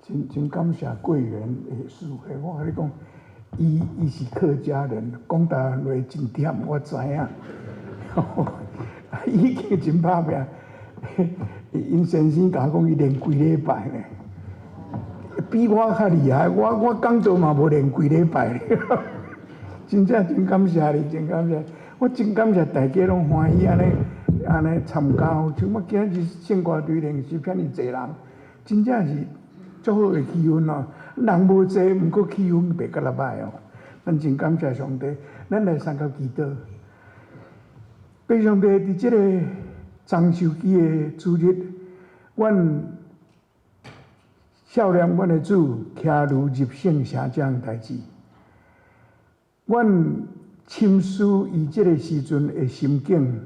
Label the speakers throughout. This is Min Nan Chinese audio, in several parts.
Speaker 1: 真真感謝桂圓的師兄，我共你講，伊是客家人，講台灣話真忝，我知影。伊已經真拍拚，𪜶先生共我講，伊練幾禮拜呢，比我較厲害。我講道嘛無練幾禮拜。真正真感謝你，真感謝。我真感謝大家攏歡喜按呢按呢參加。像我今日聖歌隊練習遐爾濟人，真正是足好的氣氛哦。人無濟，毋過氣氛袂閣來歹哦。咱真感謝上帝，咱來三個祈禱。父上帝佇這個棕樹枝的主日，阮少年阮的主騎驢入聖城這項代誌，阮深思伊這個時陣的心境，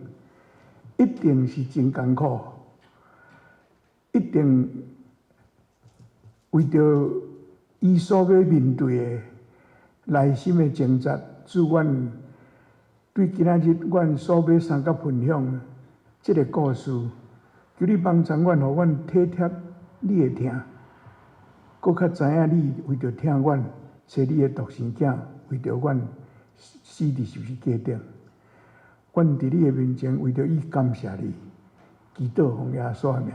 Speaker 1: 一定是真艱苦，一定為著伊所欲面對的內心的掙扎，主阮對今仔日阮所欲相佮分享這個故事，求你幫助阮，予阮體貼你的疼，閣較知影你為著疼阮，差你的獨生囝為著阮死佇十字架頂。阮佇你的面前為著伊感謝你，祈禱奉耶穌的名，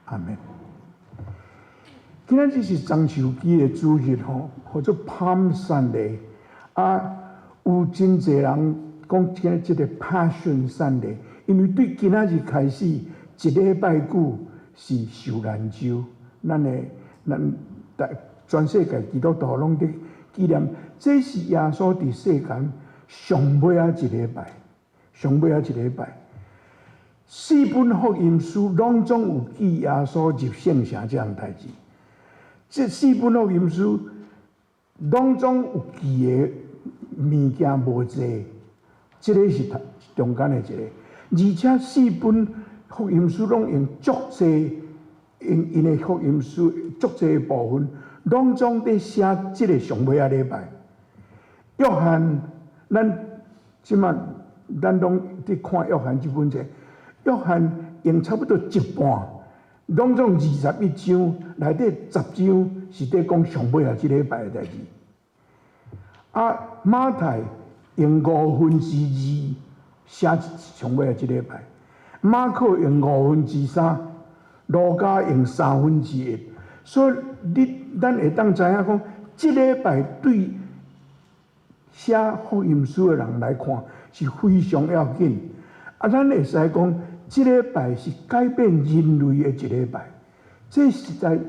Speaker 1: 阿門。今仔日是棕樹枝的主日吼，號做 Palm Sunday。啊，有真濟人講今日這個 Passion Sunday，因為對今仔日開始一禮拜久是受難週，咱的咱大全世界基督徒攏佇紀念，這是耶穌佇世間上尾仔一禮拜，上尾仔一禮拜。四本福音書攏總有記耶穌入聖城這項代誌。這四本福音書攏總有記的物件無濟，這個是中間的一個。而且四本福音書攏用足濟，𪜶𪜶的福音書足濟部分，攏總佇寫這個上尾仔禮拜。約翰，咱這馬咱攏佇看約翰這本冊，約翰用差不多一半，攏總21章內底10章是佇講上尾仔這禮拜的代誌。啊，馬太用2/5寫上尾仔這禮拜，馬可用3/5，路加用1/3。所以你咱會當知影講，這禮拜對寫福音書的人來看是非常要緊。啊，咱會使講，這禮拜是改變人類的一禮拜，這實在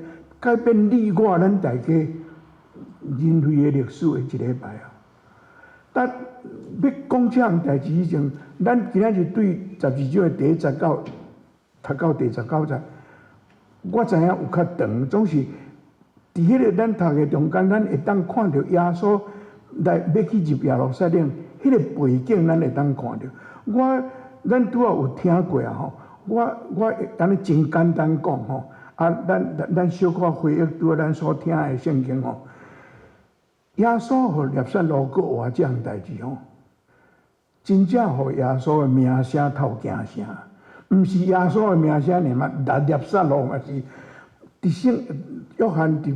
Speaker 1: 改變你我咱大家人類的歷史的一禮拜啊！但欲講這項代誌以前，咱今仔日對12章的第一節到讀到第19節，我知影有較長，總是佇彼個咱讀的中間，咱會當看著耶穌來欲去入耶路撒冷，彼個背景咱會當看著。我咱拄仔有聽過啊吼，我按呢真簡單講吼，啊，咱小可回憶拄仔咱所聽的聖經吼，耶穌予拉撒路復活這項代誌吼，真正予耶穌的名聲透京城，毋是耶穌的名聲爾嘛，拉撒路嘛是佇聖約翰佇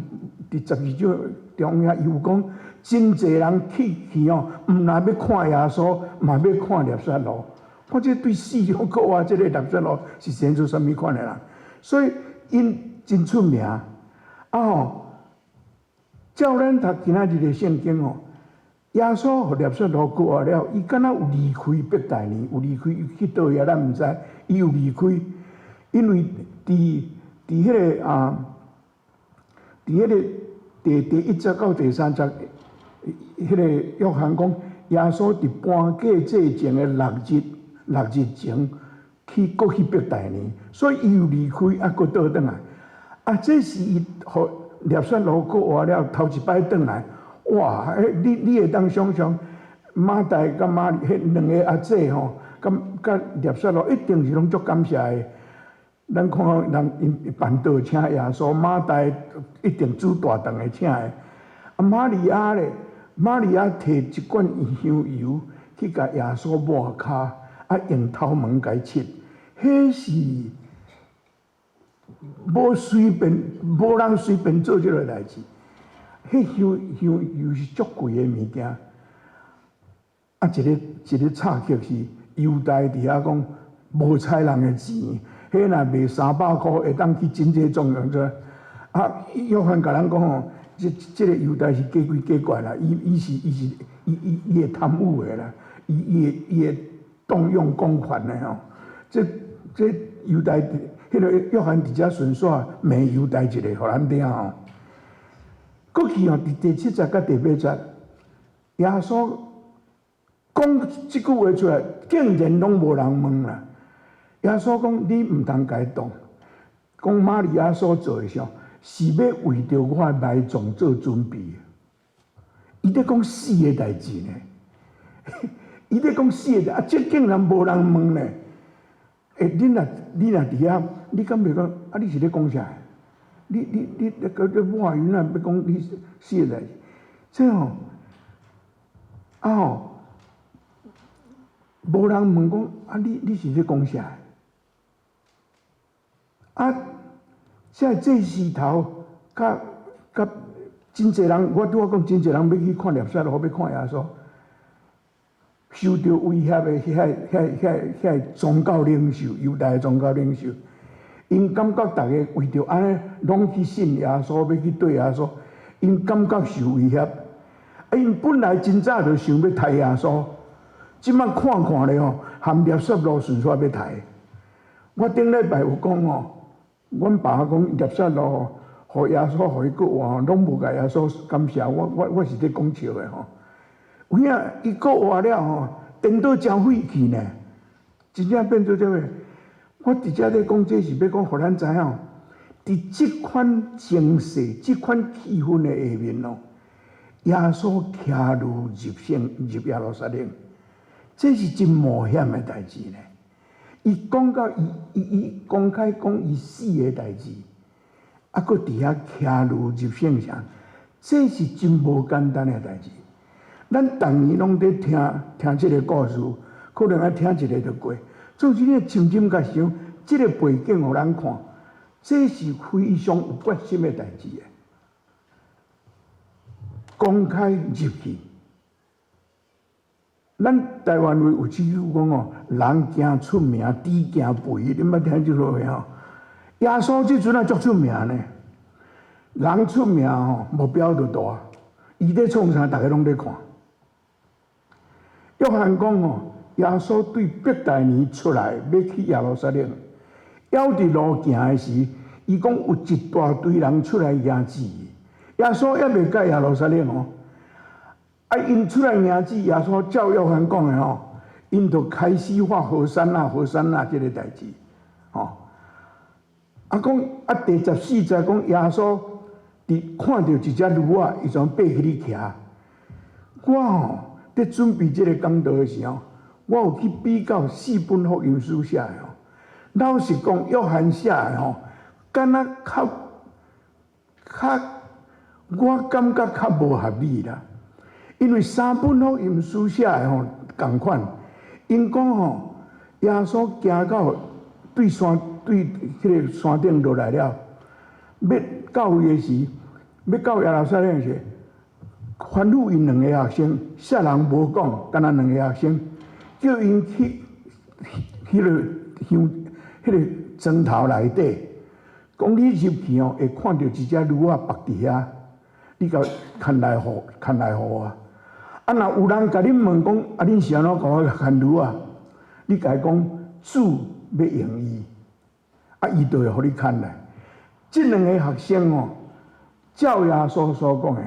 Speaker 1: 12章中遐伊有講，真濟人去去吼，毋但欲看耶穌，嘛欲看拉撒路。我這對死予復活這個拉撒路是生做啥物款的人？所以𪜶真出名。啊吼，照咱讀今仔日的聖經吼，耶穌予拉撒路復活了，伊敢若有離開伯大尼，有離開去佗位啊？咱毋知，伊有離開，因為佇彼個啊，佇彼個第一節到第三節，彼個約翰講，耶穌佇搬過節前的六日，六日前去閣去伯大尼，所以伊有離開啊，閣倒轉來。啊，這是伊予拉撒路復活了頭一擺轉來。哇！你會當想象馬大佮瑪利彼兩个阿姊吼，佮拉撒路一定是攏足感謝的。咱看人𪜶辦桌請耶穌，馬大一定煮大頓的請的。啊，瑪利亞咧，瑪利亞提一罐香油去共耶穌抹跤，啊，用頭毛共伊拭，彼是無隨便，無人隨便做這个代誌。彼香香又是足貴的物件。啊，一个一个插曲是猶大佇遐講無採人的錢，彼若賣300箍會當去真濟種用做。啊，約翰共人講吼，這這个猶大是假鬼假怪啦，伊伊是伊是伊伊伊會貪污的啦，伊伊會伊會動用公款的吼。這這猶大，彼个約翰佇遮順紲罵猶大一个，予咱聽吼。過去吼，佇第七節佮第八節，耶穌講這句話出來，竟然攏無人問啦。耶穌講：你毋通共伊動。講瑪利亞所做的啥，是欲為著我的埋葬做準備。伊咧講死的代誌呢，伊咧講死的，啊，這竟然無人問呢。欸，恁若你若佇遐，你敢袂講？啊，你是咧講啥？你你你你閣咧抹伊，哪欲講你死的代誌？這吼，啊吼，無人問講啊，你你是咧講啥？啊，這祭司頭佮佮真濟人，我拄仔講真濟人欲去看拉撒路，欲看耶穌，受著威脅的遐遐遐遐宗教領袖，猶太的宗教領袖，𪜶感覺逐家為著按呢，攏去信耶穌，欲去綴耶穌，𪜶感覺受威脅。啊，𪜶本來真早就想欲刣耶穌，這擺看看咧吼，含拉撒路順紲欲刣。我頂禮拜有講吼，阮爸講拉撒路予耶穌予伊復活，攏無共耶穌感謝。我我我是咧講笑的吼。有影伊復活了吼，顛倒誠晦氣呢，真正變做這個。我佇遮咧講，這是欲講予咱知影，佇這款情勢、這款氣氛的下面哦，耶穌騎驢入聖入耶路撒冷，這是真冒險的代誌呢。伊講到伊伊伊公開講伊死的代誌，啊，閣佇遐騎驢入聖城，這是真無簡單的代誌。咱逐年攏佇聽聽這个故事，可能愛聽一个就過。總之，你深深共想，這个背景予咱看，這是非常有決心的代誌的。公開入去，咱台灣話有一句講哦，人驚出名，豬驚肥，你捌聽這句話吼？耶穌這陣仔足出名呢，人出名吼，目標就大，伊咧創啥，逐家攏咧看。約翰講吼，耶穌對伯大尼出來，欲去耶路撒冷，猶佇路行的時，伊講有一大堆人出來迎接伊。耶穌猶未到耶路撒冷哦，啊，𪜶出來迎接耶穌，照約翰講的吼，𪜶就開始發和散那和散那這个代誌，吼。啊，講啊，第十四節講耶穌佇看著一隻驢仔，伊就爬起去騎。我吼佇準備這个講道的時候，我有去比較四本福音書寫的吼。老實講，約翰寫的吼，敢若較較，我感覺較無合理啦。因為三本福音書寫的吼仝款，𪜶講吼，耶穌行到對山對彼个山頂落來了，欲到位的時，欲到耶路撒冷時，吩咐𪜶兩个學生，啥人無講，干焦兩个學生，叫𪜶去彼个鄉彼个莊頭內底，講你入去哦，會看著一隻驢仔縛佇遐，你共牽來予牽來予我。啊，若有人共恁問講，啊，恁是按怎共我牽驢仔？你共伊講主欲用伊，啊，伊就會予你牽來。這兩个學生哦，照耶穌所講的，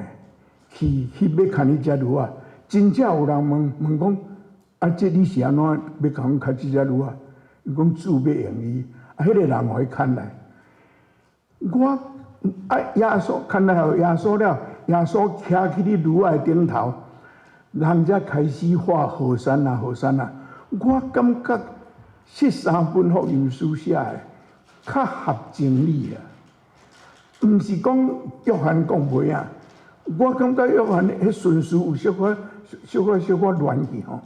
Speaker 1: 去去欲牽彼隻驢仔，真正有人問問講，啊，這你是按怎欲共阮牽這隻驢仔？伊講主欲用伊，啊，彼个人予伊牽來。我啊，耶穌牽來予耶穌了，耶穌騎去佇驢仔的頂頭，人才開始喊和散那和散那。我感覺這三本福音書寫的較合情理啊，毋是講約翰講袂啊。我感覺約翰彼順序有小可小可小可亂去吼。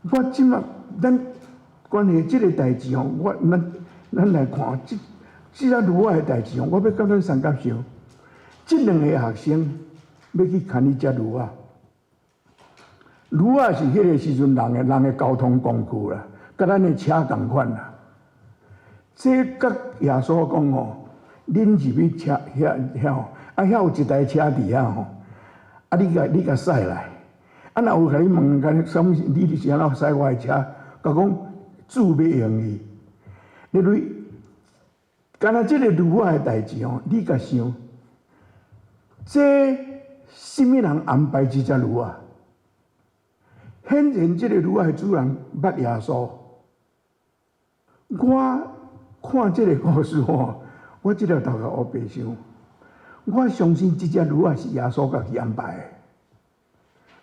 Speaker 1: 我這馬咱講關係這個代誌吼，我咱咱來看這這隻驢仔的代誌吼，我欲佮咱相佮想，這兩个學生欲去牽彼隻驢仔，驢仔是彼个時陣人的人的交通工具啦，佮咱的車仝款啦。這佮耶穌講吼，恁入去車遐遐吼，啊遐有一台車佇遐吼，啊你共你共駛來，啊若有共你問講啥物，你是按怎駛我的車？共講主欲用伊，你類，敢若這个驢仔的代誌吼，你共想，這啥物人安排這隻驢仔？顯然這个驢仔的主人捌耶穌。我看這个故事吼，我這个頭殼烏白想，我相信這隻驢仔是耶穌家己安排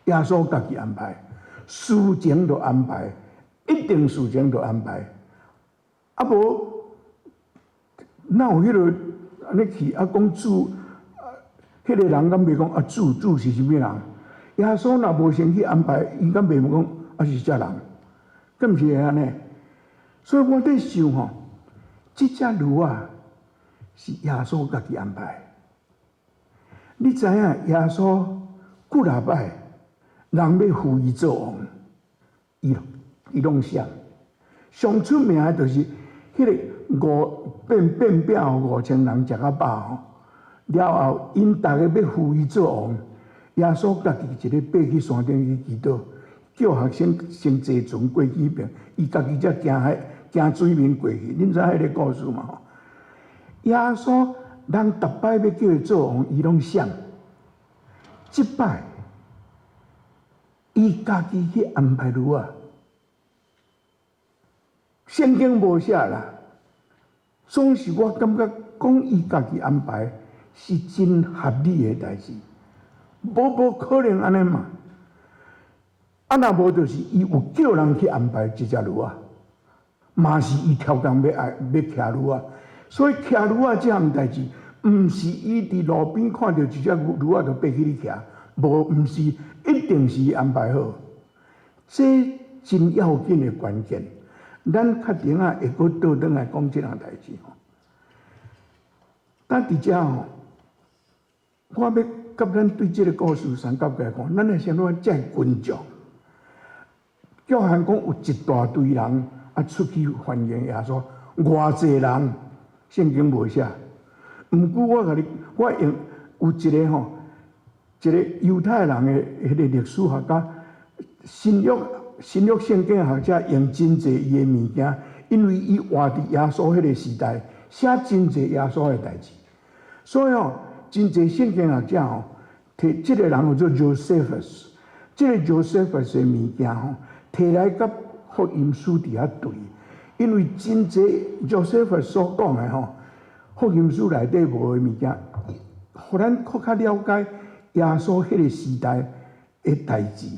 Speaker 1: 的，耶穌家己安排，事前就安排，一定事前就安排。啊無，哪有彼个按呢去啊講主，彼个人敢袂講啊主主是啥物人？耶穌若無先去安排，伊敢袂問講啊是這人，敢毋是會按呢？所以我佇想吼，這隻驢仔是耶穌家己安排。你知影耶穌幾若擺人欲扶伊做王，伊伊攏閃。上出名的就是彼个五變變餅5000人食較飽吼，了後𪜶逐个欲扶伊做王，耶穌家己一个爬去山頂去祈禱，叫學生先坐船過彼邊，伊家己才行海行水面過去。恁知彼个故事嘛？吼，耶穌人逐擺欲叫伊做王，伊攏閃。這擺伊家己去安排驢仔，聖經無寫啦。總是我感覺講伊家己安排是真合理的代誌，無無可能按呢嘛？啊，若無就是伊有叫人去安排這隻驢仔，嘛是伊超工欲愛欲騎驢仔，所以騎驢仔這項代誌，毋是伊佇路邊看著一隻驢仔就爬起去騎，無毋是，一定是伊安排好。這真要緊的關鍵，咱較等仔會閣倒轉來講這項代誌吼。但佇遮吼，我欲佮咱對這个故事相佮來看，咱來先看這群眾。約翰講有一大堆人啊出去歡迎耶穌，偌濟人，聖經無寫。毋過我共你，我用有一个吼，一个猶太人的彼个歷史學家，新約新約聖經學者用真濟伊的物件，因為伊活佇耶穌彼个時代，寫真濟耶穌的代誌，所以吼，真濟聖經學者吼，提這个人叫做 Josephus，這个 Josephus 的物件吼，提來佮福音書佇遐對，因為真濟 Josephus 所講的吼，福音書內底無的物件，予咱閣較了解耶穌彼个時代的代誌。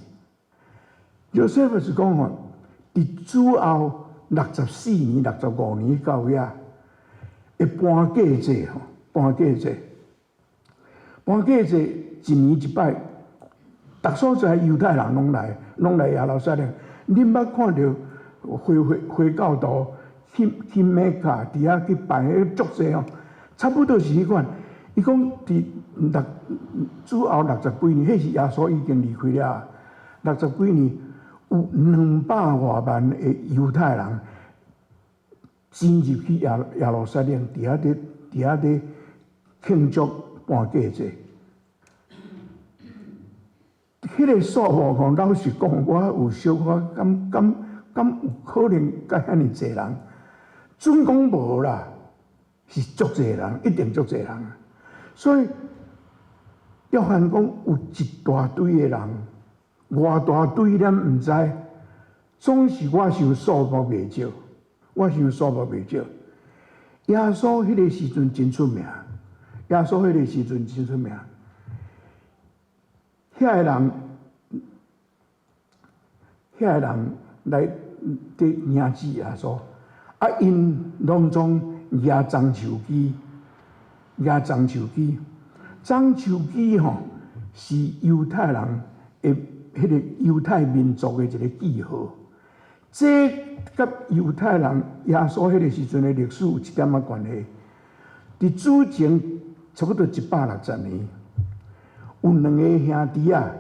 Speaker 1: Josephus 講吼，佇主後64年、65年到遐，的搬家節吼，搬家節，搬家節一年一擺，逐所在猶太人攏來，攏來耶路撒冷。恁捌看著回回回教徒去去麥卡佇遐去拜彼足濟吼，差不多是彼款。伊講佇六主後六十幾年，彼是耶穌已經離開了。六十幾年有200外萬的猶太人進入去耶耶路撒冷，佇遐佇佇遐佇慶祝搬家節。彼个數目吼，老實講，我有小可敢敢敢有可能佮遐爾濟人？準講無啦，是足濟人，一定足濟人。所以約翰講有一大堆的人，偌大堆咱毋知，總是我想數目袂少，我想數目袂少。耶穌彼个時陣真出名，耶穌彼个時陣真出名。遐个人，遐个人來佇迎接耶穌，啊，𪜶攏總舉棕樹枝，舉棕樹枝，棕樹枝吼是猶太人的彼個猶太民族的一個記號。這佮猶太人耶穌彼个時陣的歷史有一點仔關係。佇主前差不多160年，有兩個兄弟仔，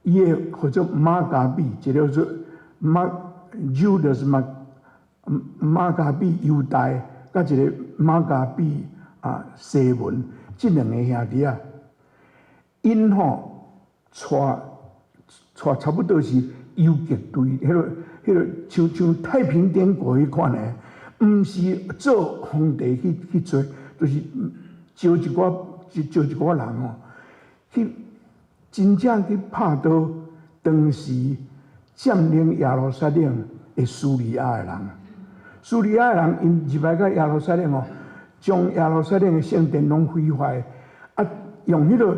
Speaker 1: 伊个號做馬加比，一个叫做馬 Judas 馬馬加比猶大，佮一个馬加比啊西門，這兩個兄弟仔，𪜶吼帶帶差不多是游擊隊，彼个像太平天國彼款的，毋是做皇帝去做，就是招一寡人吼，去真正去拍倒當時佔領耶路撒冷的敘利亞的人。敘利亞的人𪜶入來到耶路撒冷吼，將耶路撒冷的聖殿攏毀壞，啊，用彼个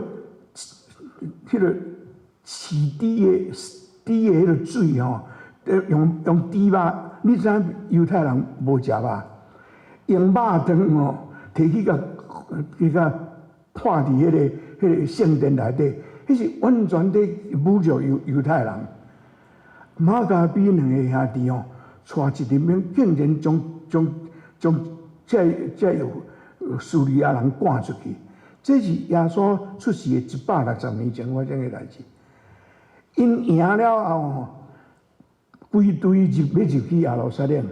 Speaker 1: 飼豬的彼个水吼，用豬肉，你知影猶太人無食肉，用肉腸吼，提去共潑佇彼个聖殿內底，彼是完全佇侮辱猶太人。馬加比兩个兄弟吼，帶一陣兵，竟然將這敘利亞人趕出去。這是耶穌出世的160年前發生的代誌。𪜶贏了後吼，歸隊入欲入去耶路撒冷。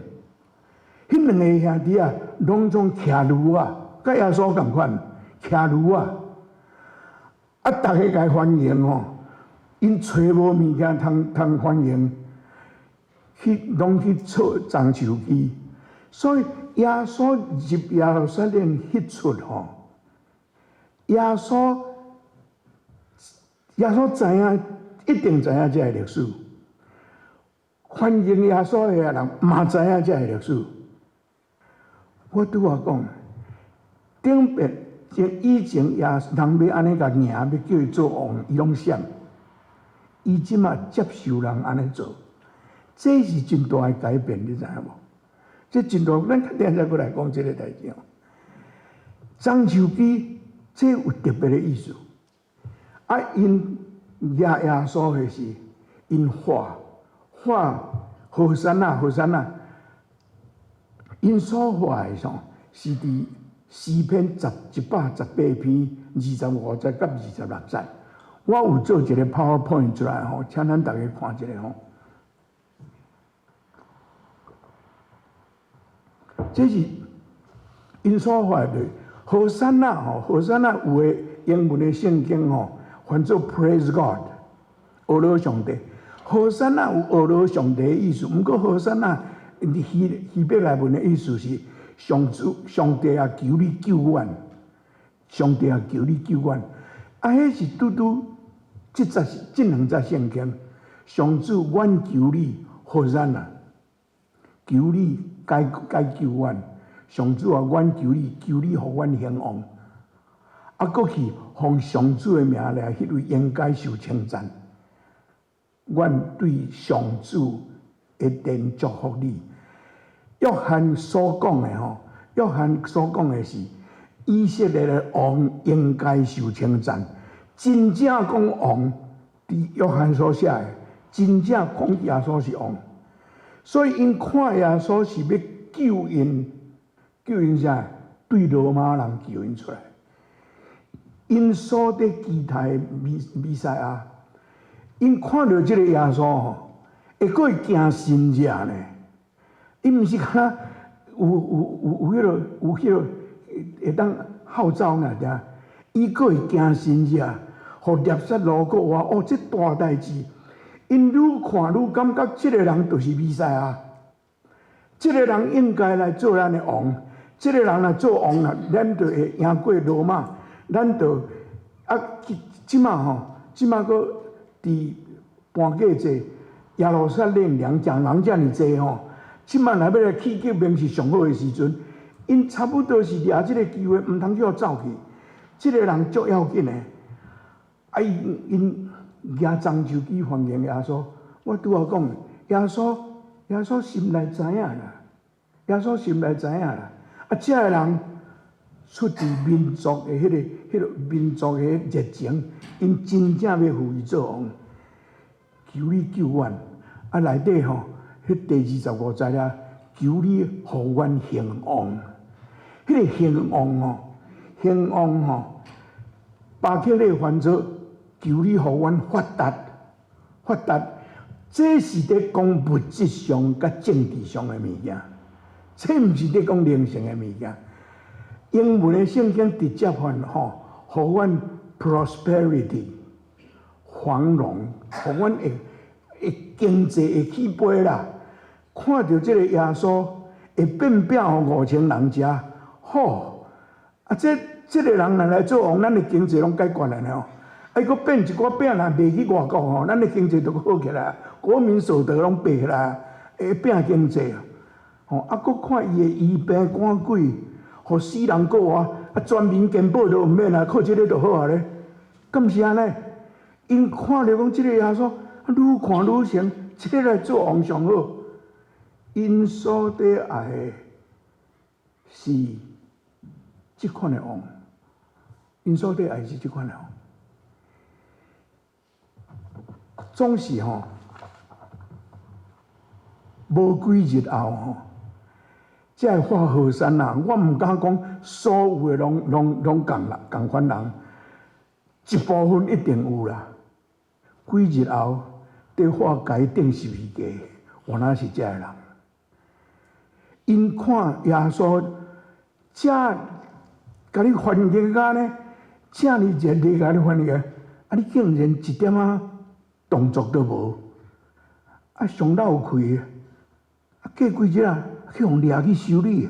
Speaker 1: 彼兩个兄弟仔，攏總騎驢仔，佮耶穌仝款，騎驢仔。啊，逐个共歡迎吼，𪜶揣無物件通歡迎，去攏去採樟樹枝。所以耶穌入耶路撒冷彼出吼，耶穌知影，一定知影這个歷史。歡迎耶穌的人嘛知影這个歷史。我拄仔講，頂邊以前耶人欲按呢共迎，欲叫伊做王，伊攏閃。伊這馬接受人按呢做，這是真大的改變，你知影無？這真大，咱較等再閣來講這个代誌。樟樹枝，這有特別的意思。啊，𪜶迎耶穌的時，𪜶喊喊和散那，和散那。𪜶所喊的啥？是佇詩篇118篇25節佮26節。我有做一个 PowerPoint 出來吼，請咱逐家看一下吼。這是𪜶所喊的和散那吼，和散那有的英文的聖經吼，翻做 Praise God，呵咾上帝。和散那有呵咾上帝的意思，毋過和散那希伯來文的意思是上主上帝啊，求你救阮，上帝啊，求你救阮。啊，彼是拄拄這節這兩節聖經，上主，阮求你和散那，求你解救阮。上主啊，阮求你，求你予阮興旺。啊，閣去奉上主的名來，彼位應該受稱讚。阮對上主的殿祝福你。約翰所講的吼，約翰所講的是以色列的王應該受稱讚。真正講王，佇約翰所寫的，真正講耶穌是王。所以𪜶看耶穌是欲救𪜶，救𪜶啥？對羅馬人救𪜶出來。𪜶所佇期待的彌賽亞，𪜶看著這个耶穌吼，會閣會驚神跡呢？伊毋是敢若有彼个會當號召爾爾，伊閣會驚神跡，予拉撒路復活，哦，這大代誌，𪜶愈看愈感覺這个人就是彌賽亞，這个人應該來做咱的王，這个人若做王啦，咱就會贏過羅馬，咱就啊，這馬吼，這馬閣佇搬過節，耶路撒冷人講人遮爾濟吼。這馬若欲來起革命是上好的時陣，𪜶差不多是掠這个機會，毋通叫走去。這个人足要緊的，啊，𪜶舉樟樹枝歡迎耶穌。我拄仔講，耶穌心內知影啦，耶穌心內知影啦。啊，這个人出自民族的彼个民族的熱情，𪜶真正欲扶伊做王，求你救阮。啊，內底吼，彼彼第25節啊，求你予阮興旺，彼個興旺吼，興旺吼，巴克禮翻做求你予阮發達，發達，這是佇講物質上佮政治上的物件，這毋是佇講靈性的物件。英文的聖經直接翻吼，予阮 prosperity 繁榮，予阮會會經濟會起飛啦。看著這個耶穌會變餅予5000人食，吼！啊，這這個人若來做王，咱的經濟攏解決了吼。啊，伊閣變一寡餅若賣去外國吼，咱的經濟就閣好起來，國民所得攏爬起來，會變經濟。吼，啊，閣看伊的醫病趕鬼，予死人復活，啊，全民健保都毋免啊，靠這个就好啊咧。敢毋是按呢？𪜶看著講這个耶穌，愈看愈成，這个來做王上好。𪜶所佇愛的是這款的王，𪜶所佇愛是這款的王，總是吼，無幾日後吼，這个化和山啊，我毋敢講所有的攏攏攏仝人仝款人，一部分一定有啦。幾日後，佇化解釘十字架，原來是這个人。𪜶看耶穌，遮共你歡迎啊呢，遮爾熱烈共你歡迎，啊！你竟然一點仔動作都無，啊！上落氣，啊！過幾日啊，去予掠去修理，予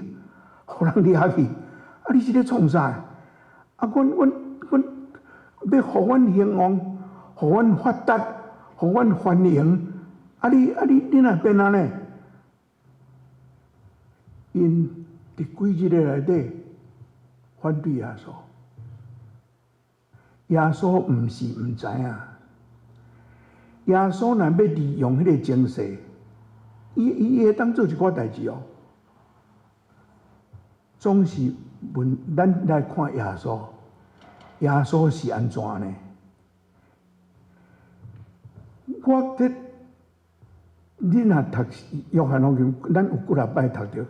Speaker 1: 人掠去，啊！你是咧創啥？啊！阮阮阮欲予阮興旺，予阮發達，予阮繁榮，啊！你啊你你若變按呢？𪜶佇幾日的內底反對耶穌，耶穌毋是毋知影，耶穌若欲利用彼个情勢，伊伊會當做一寡代誌哦。總是問咱來看耶穌，耶穌是按怎呢？我佇你若讀約翰福音，咱有幾若擺讀著。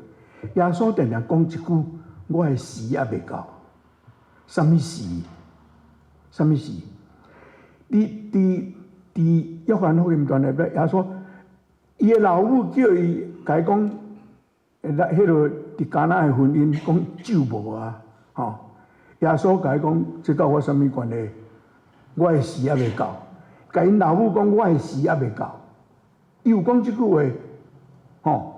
Speaker 1: 耶穌定定講一句：我的時猶未到。啥物時？啥物時？佇佇佇約翰福音段內底，耶穌伊的老母叫伊共伊講，來彼个佇迦拿的婚姻，講酒無啊，吼！耶穌共伊講，這佮我啥物關係？我的時猶未到。共𪜶老母講，我的時猶未到。伊有講這句話，吼。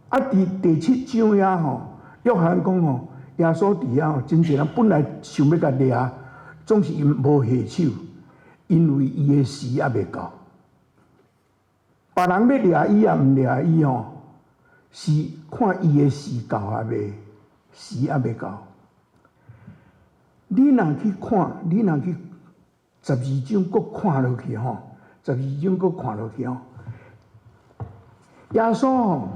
Speaker 1: 啊！佇第七章遐吼，約翰講吼，耶穌佇遐吼，真濟人本來想欲共掠，總是𪜶無下手，因為伊的時猶未到。別人欲掠伊也毋掠伊吼，是看伊的時到抑未，時猶未到。你若去看，你若去十二章閣看落去吼，十二章閣看落去吼，耶穌吼。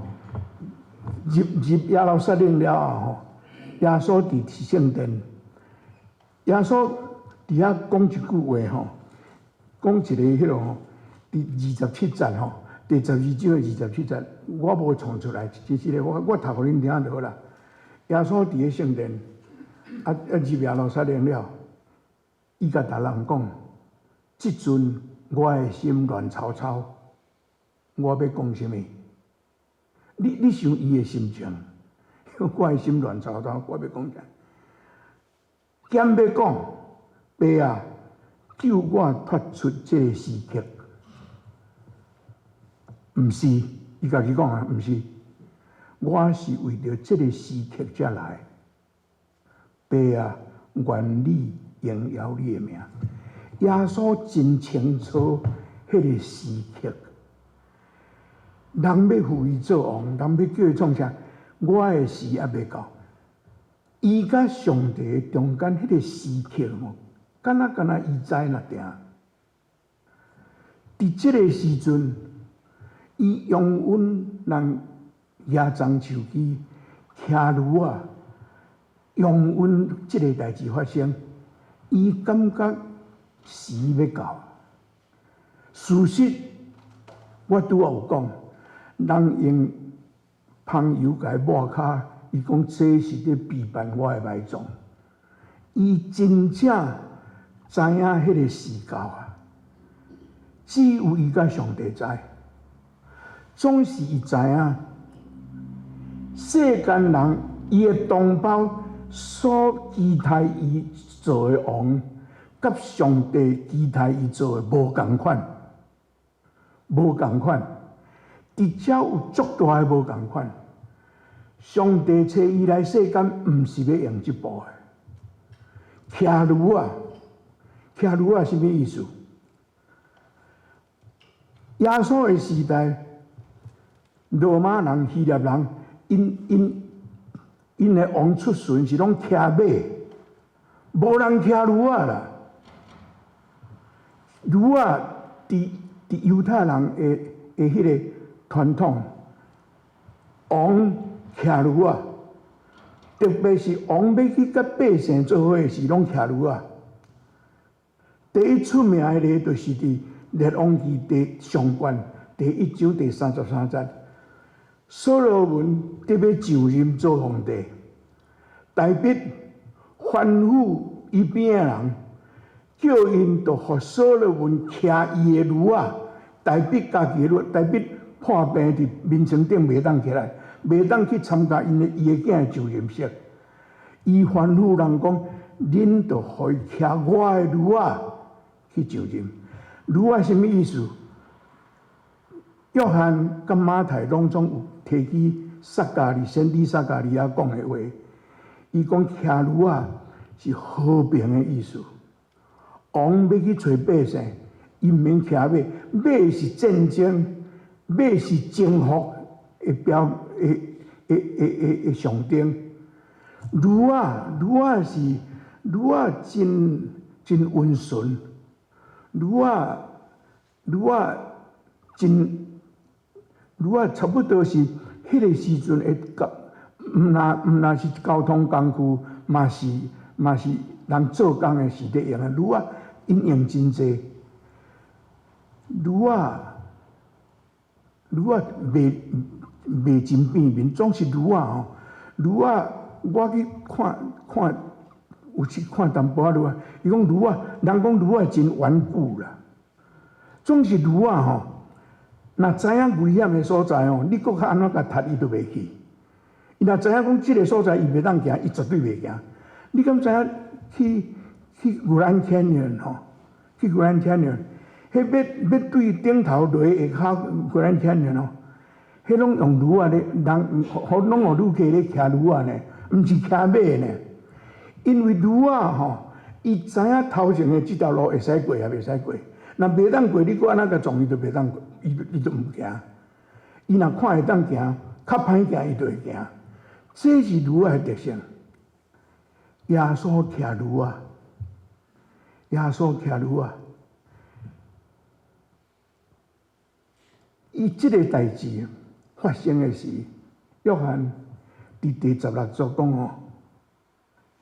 Speaker 1: 入入耶路撒冷了後吼，耶穌佇聖殿，耶穌佇遐講一句話吼，講一个彼落吼，佇二十七節吼，第十二章的二十七節，我無創出來，其實咧，我我讀予恁聽就好啦。耶穌佇咧聖殿，啊啊入耶路撒冷了，伊共逐人講：這陣我的心亂糟糟，我欲講啥物？你你想伊的心情，我的心亂糟糟，我欲講啥？兼欲講，爸啊，救我脫出這个時刻。毋是，伊家己講啊，毋是，我是為著這个時刻才來。爸啊，願你榮耀你的名。耶穌真清楚彼个時刻。人欲扶伊做王，人欲叫伊創啥？我的時猶未到。伊佮上帝中間彼个時刻吼，敢若敢若伊知爾定。佇這个時陣，伊容忍人舉棕樹枝、騎驢仔，容忍這个代誌發生，伊感覺時欲到。事實，我拄仔有講。人用香油共伊抹跤，伊講這是咧備辦我的埋葬。伊真正知影彼个時到啊，只有伊佮上帝知。總是伊知影，世間人伊的同胞所期待伊做的王，佮上帝期待伊做的無仝款，無仝款。佇遮有足大的無仝款。上帝差伊來世間，毋是欲用這部的。騎驢仔，騎驢仔啥物意思？耶穌的時代，羅馬人、希臘人，𪜶𪜶𪜶的王出巡是攏騎馬，無人騎驢仔啦。驢仔佇佇猶太人的的彼个傳統，王騎驢仔，特別是王欲去佮百姓做伙時，攏騎驢仔。第一出名的例就是佇列王紀第上卷第一章第三十三節，所羅門得欲上任做皇帝，大衛吩咐伊邊的人，叫𪜶就予所羅門騎伊的驢仔，大衛家己的驢，大衛破病佇眠床頂袂當起來，袂當去參加𪜶的伊的囝的就任式。伊吩咐人講：恁就予伊騎我的驢仔去就任。驢仔啥物意思？約翰佮馬太攏總有提起撒迦利先知撒迦利亞講的話，伊講騎驢仔是和平的意思。王欲去揣百姓，伊毋免騎馬，馬是戰爭，馬是征服的標的的的的的象徵。驢仔，驢仔是驢仔真真溫順，驢仔驢仔真驢仔差不多是彼个時陣會甲，毋若毋若是交通工具，嘛是嘛是人做工的時咧用的驢仔，𪜶用真濟。驢仔驢仔袂袂真變面，總是驢仔吼。驢仔我去看看，有去看淡薄仔驢仔，伊講驢仔，人講驢仔真頑固啦。總是驢仔吼，若知影危險的所在吼，你閣較按怎共踢伊都袂去。伊若知影講這个所在伊袂當行，伊絕對袂行。你敢知影去去 Grand Canyon 吼？去 Grand Canyon，彼欲欲對頂頭落下跤 Grand Canyon 吼，彼攏用驢仔咧，人予攏予旅客咧騎驢仔呢，毋是騎馬呢。因為驢仔吼，伊知影頭前的這條路會使過抑袂使過。若袂當過，你閣按怎共撞伊都袂當過，伊伊就毋行。伊若看會當行，較歹行，伊就會行。這是驢仔的特性。耶穌騎驢仔，耶穌騎驢仔，伊這个代誌發生的時，約翰佇第十六節講吼，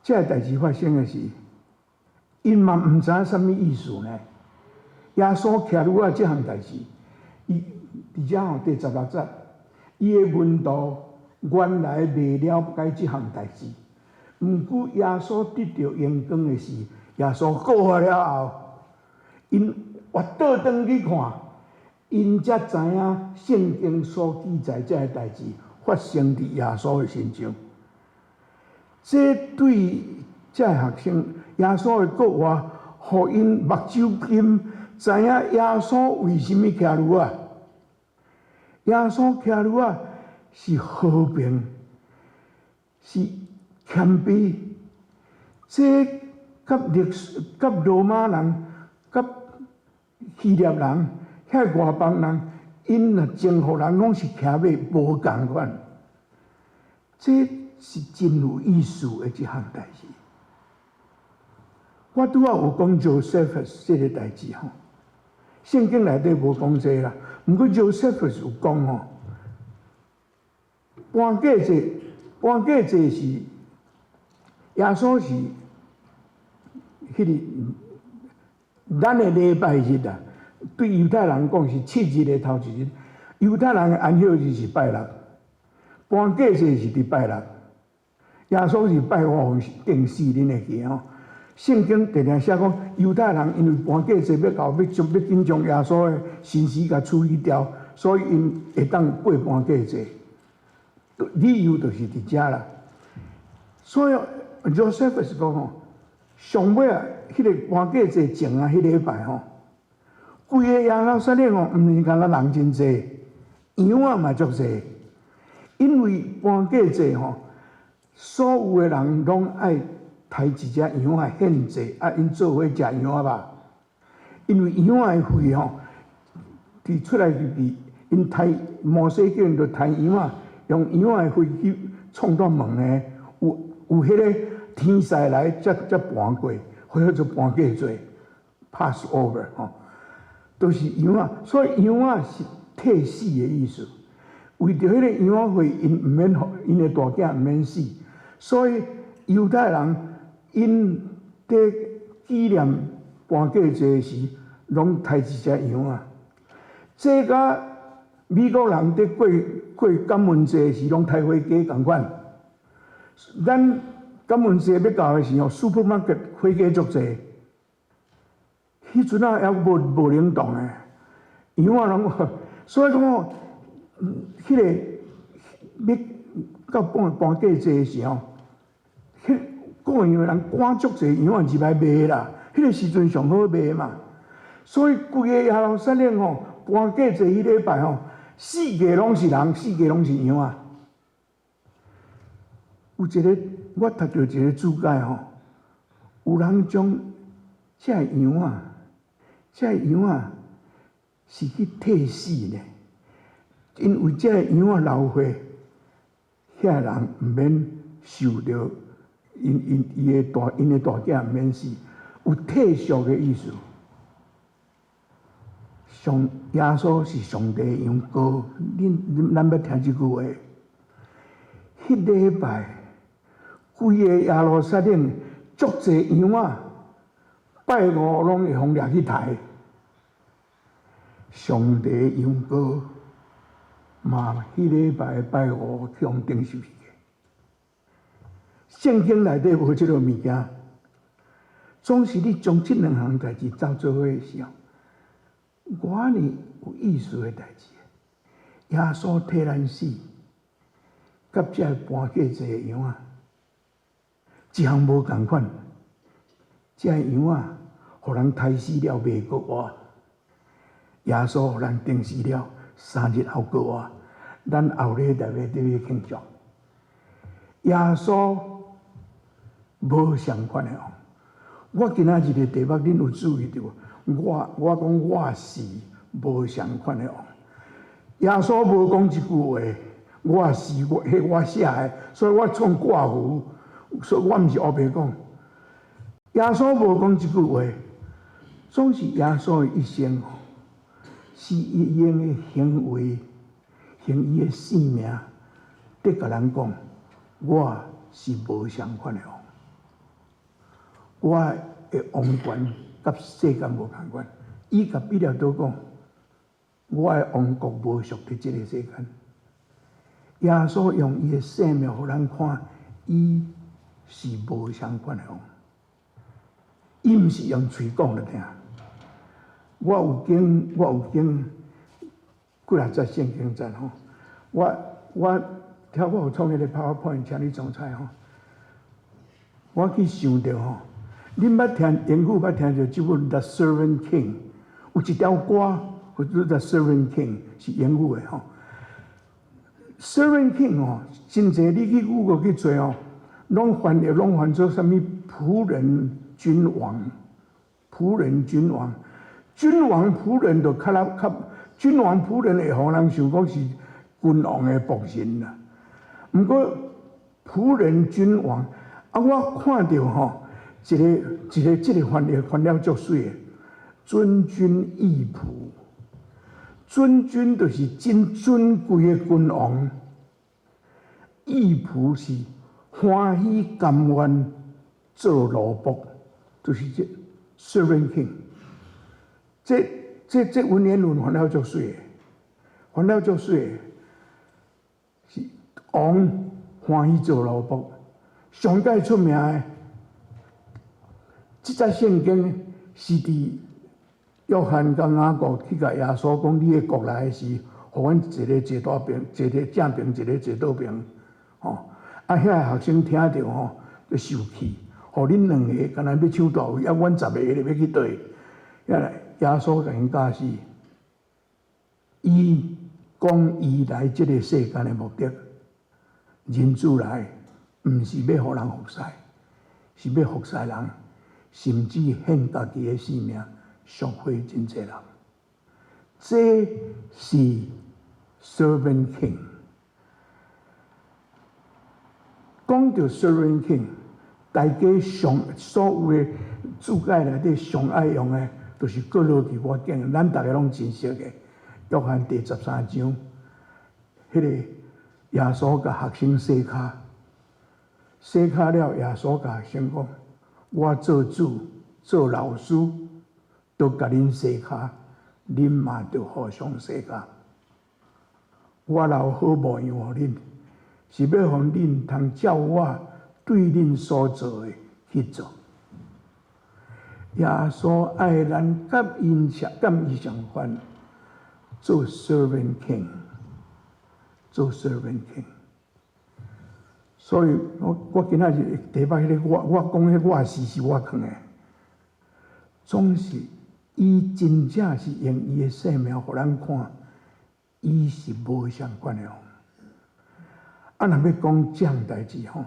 Speaker 1: 這个代誌發生的時，𪜶嘛毋知影啥物意思呢？耶穌騎驢仔這項代誌，伊佇遮吼第十六節，伊的門徒原來袂了解這項代誌，毋過耶穌得著榮光的時，耶穌復活了後，𪜶活倒轉去看，𪜶才知影聖經所記載這个代誌發生佇耶穌的身上。這對這个學生，耶穌的復活，予𪜶目睭金，知影耶穌為啥物騎驢仔。耶穌騎驢仔是和平，是謙卑。這佮歷史、佮羅馬人、佮希臘人、遐外邦人，𪜶若征服人，攏是騎馬無仝款。這是真有意思的一項代誌。我拄仔有講 Josephus 這個代誌吼，聖經內底無講這啦。毋過 Josephus 有講吼，搬過節，搬過節是耶穌是彼个咱的禮拜日啊，對猶太人講是七日的頭一日，猶太人的安息日是拜六，盤過節是佇拜六，耶穌是拜五予釘死，恁會記吼？聖經定定寫講，猶太人因為盤過節欲到，欲將欲緊將耶穌的身屍共處理掉，所以𪜶會當過盤過節。理由就是佇遮啦。所以 Josephus 講吼，上尾啊，彼個盤過節前啊，彼禮拜吼，規个耶路撒冷吼，毋是干焦人真濟，羊仔嘛足濟，因為盤過節吼，所有的人攏愛刣一隻羊仔獻祭，啊，𪜶做伙食羊仔肉。因為羊仔的血吼，佇出來就是𪜶刣摩西叫𪜶著刣羊仔，用羊仔的血去創到門的，有彼个天使來才才盤過，或者做盤過節，Passover 吼，都是羊仔，所以羊仔是替死的意思。為著彼個羊仔血，𪜶毋免，𪜶的大囝毋免死，所以猶太人𪜶佇紀念盤過節時，攏刣一隻羊仔。這佮美國人佇過過感恩節時，攏刣火雞仝款。咱感恩節欲到的時候，supermarket 火雞足濟。彼陣仔猶無無冷凍的，羊仔攏，所以講吼，彼個欲到盤盤過節的時候，彼過羊的人趕足濟羊仔入來賣啦，彼個時陣上好賣嘛。所以規個耶路撒冷吼，盤過節彼禮拜吼，四界攏是人，四界攏是羊仔。有一个我讀著一个注解吼，有人將這个羊仔，這个羊仔是去替死呢，因為這个羊仔流血，遐人毋免受著𪜶𪜶伊的大𪜶的大囝毋免死，有替贖的意思。上耶穌是上帝的羊羔，恁咱欲聽這句話。彼禮拜，規个耶路撒冷足濟羊仔，拜五攏會予掠去刣。上帝的羊羔嘛，彼禮拜拜五去予釘十字架。聖經內底無這个物件，總是你將這兩項代誌走做伙的時候，我呢有意思的代誌。耶穌替咱死，佮這个盤過節的羊仔，一項無仝款。這个羊仔，予人刣死了袂閣活，耶穌予人釘死了，3日後閣活。咱後禮拜欲佇咧慶祝。耶穌無相款的王。我今仔日的題目，恁有注意著無？我講我是無相款的王。耶穌無講這句話，我是我，彼我寫的，所以我創括弧，所以我毋是烏白講。耶穌無講這句話，總是耶穌的一生，是伊用的行為，用伊的性命，佇共人講，我是無相款的王，我的王權佮世間無仝款。伊共彼拉多講，我的王國無屬佇這个世間。耶穌用伊的生命予咱看，伊是無相款的王。伊毋是用喙講著聽。我有經幾若節聖經節吼，我聽我有創彼個 PowerPoint，請你總裁吼。我去想著吼，恁捌聽英語捌聽著這本《The Servant King》，有一條歌叫做《The Servant King》，是英語的吼。Servant King 吼，真濟你去 Google 去揣吼，攏翻譯攏翻做啥物僕人君王，僕人君王，君王僕人就較較較，君王僕人會予人想講是君王的僕人啦。毋過僕人君王，啊，我看著吼，一个一个這个翻譯翻了足媠的，尊君抑僕。尊君就是真尊貴的君王，抑僕是歡喜甘願做奴僕，就是這 servant king。這這這文言文翻了足媠的，翻了足媠，是王歡喜做奴僕，上蓋出名的。這節聖經是佇約翰佮雅各去共耶穌講：你的國來的時，予阮一个坐大爿，一个正爿，一个坐倒爿。吼！啊，遐个學生聽著吼，就受氣，予恁兩个敢若欲搶大位，啊，阮十個咧欲去佗位？遐來耶穌共𪜶教示，伊講伊來這个世間的目的，人子來，毋是欲予人服侍，是欲服侍人，甚至獻家己的性命，贖回真濟人。這是 Servant King。講到 Servant King，大家上所有的注解內底上愛用的，就是閣落去我講，咱逐个攏真熟的。約翰第十三章，彼个耶穌共學生洗跤，洗跤了，耶穌共學生講：我做主、做老師，都共恁洗跤，恁嘛著互相洗跤。我留好模樣予恁，是欲予恁通照我對恁所做的去做。耶穌愛咱佮𪜶相佮伊相款，做 servant king，做 servant king。所以我今仔日提捌彼个我我講彼我是是我囥的，總是伊真正是用伊的生命予咱看，伊是無相款的王。啊，若欲講這項代誌吼，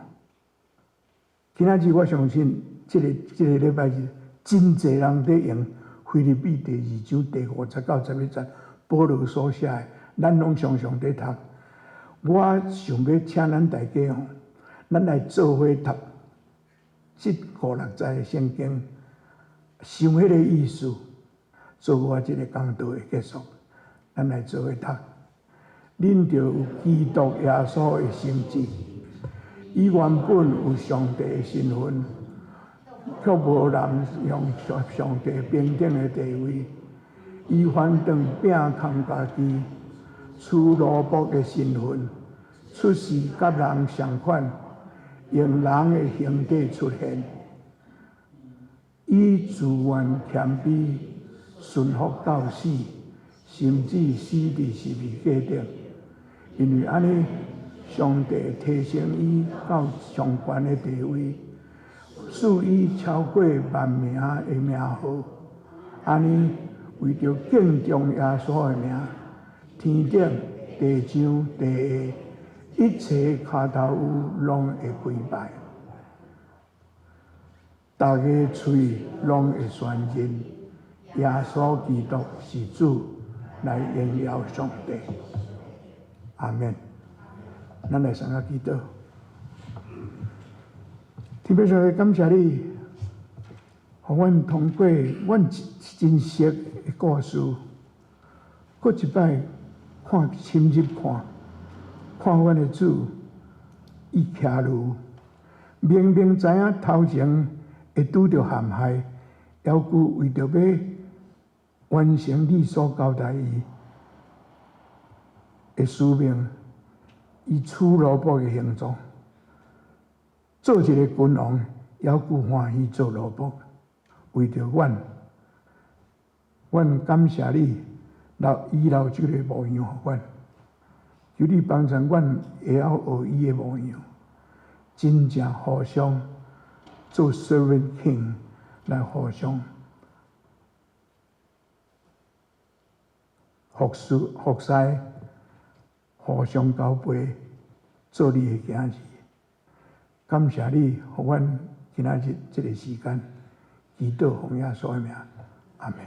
Speaker 1: 今仔日我相信這個禮拜日真濟人佇用腓立比第二章第五節到十一節，保羅所寫的，咱攏常常佇讀。我想欲請咱大家吼，咱來做伙讀這五六節的聖經，想彼个意思，做我這個講道的結束。咱來做伙讀，恁著有基督耶穌的心志，伊原本有上帝的身份，卻無濫用上帝平等的地位，伊反轉摒空家己，取奴僕的身份，出世佮人相款，用人的形體出現，伊自願謙卑，順服到死，甚至死佇十字架頂。因為按呢，上帝提升伊到上懸的地位，賜伊超過萬名的名號。按呢，為著敬重耶穌的名，天頂、地上、地下，一切跤頭趺攏會跪拜，逐个喙攏會宣認耶穌基督是主，來榮耀上帝。阿們。咱來雙跤祈禱。天父上帝，感謝你，予阮通過阮真熟的故事，閣一擺看深入看，看阮的主，伊騎驢，明明知影頭前會拄著陷害，猶閣為著欲完成你所交代伊的使命，伊取奴僕的形狀，做一个君王，猶閣歡喜做奴僕，為著阮，阮感謝你，留伊留這个模樣予阮，求你幫助阮會曉學伊的模樣，真正互相做 servant king 來互相服侍、服侍，互相交陪，做你的囝兒。感謝你，予阮今仔日這个時間，祈禱奉耶穌的名，阿們。